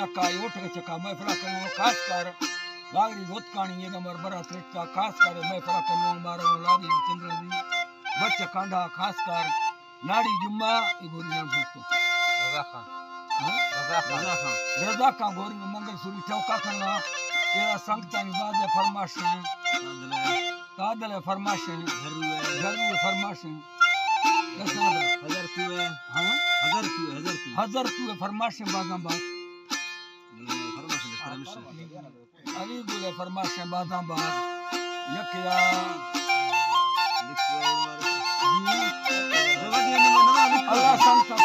چکا، اے اوٹک چکا محفلا کنوں، خاص کر گاگری گوتکانی اے گمر برا ترٹا، خاص کر محفلا کنوں، مارا لادی چندر دی بچ کانڈا، خاص کر ناڑی جمعہ، اے گوری نام سوچتو۔ رضا خان۔ ہاں؟ رضا خان۔ رضا خان۔ رضا خان گوری میں منگل سوری ٹوکا کرنا، اے سنگتانی باز فرمائش ہیں۔ تادل ہے فرمائش ہیں۔ جھرو ہے۔ جھرو ہے فرمائش ہیں۔ ہزار تو ہے۔ ہاں؟ ہزار تو ہے، ہزار تو ہے۔ ہزار تو ہے فرمائش ہیں، بازاں باز۔ فرمائش ہیں، فرمائش ہیں۔ علی گل ہے فرمائش ہیں، بازاں باز۔ یک یا۔ اللہ سنگتا۔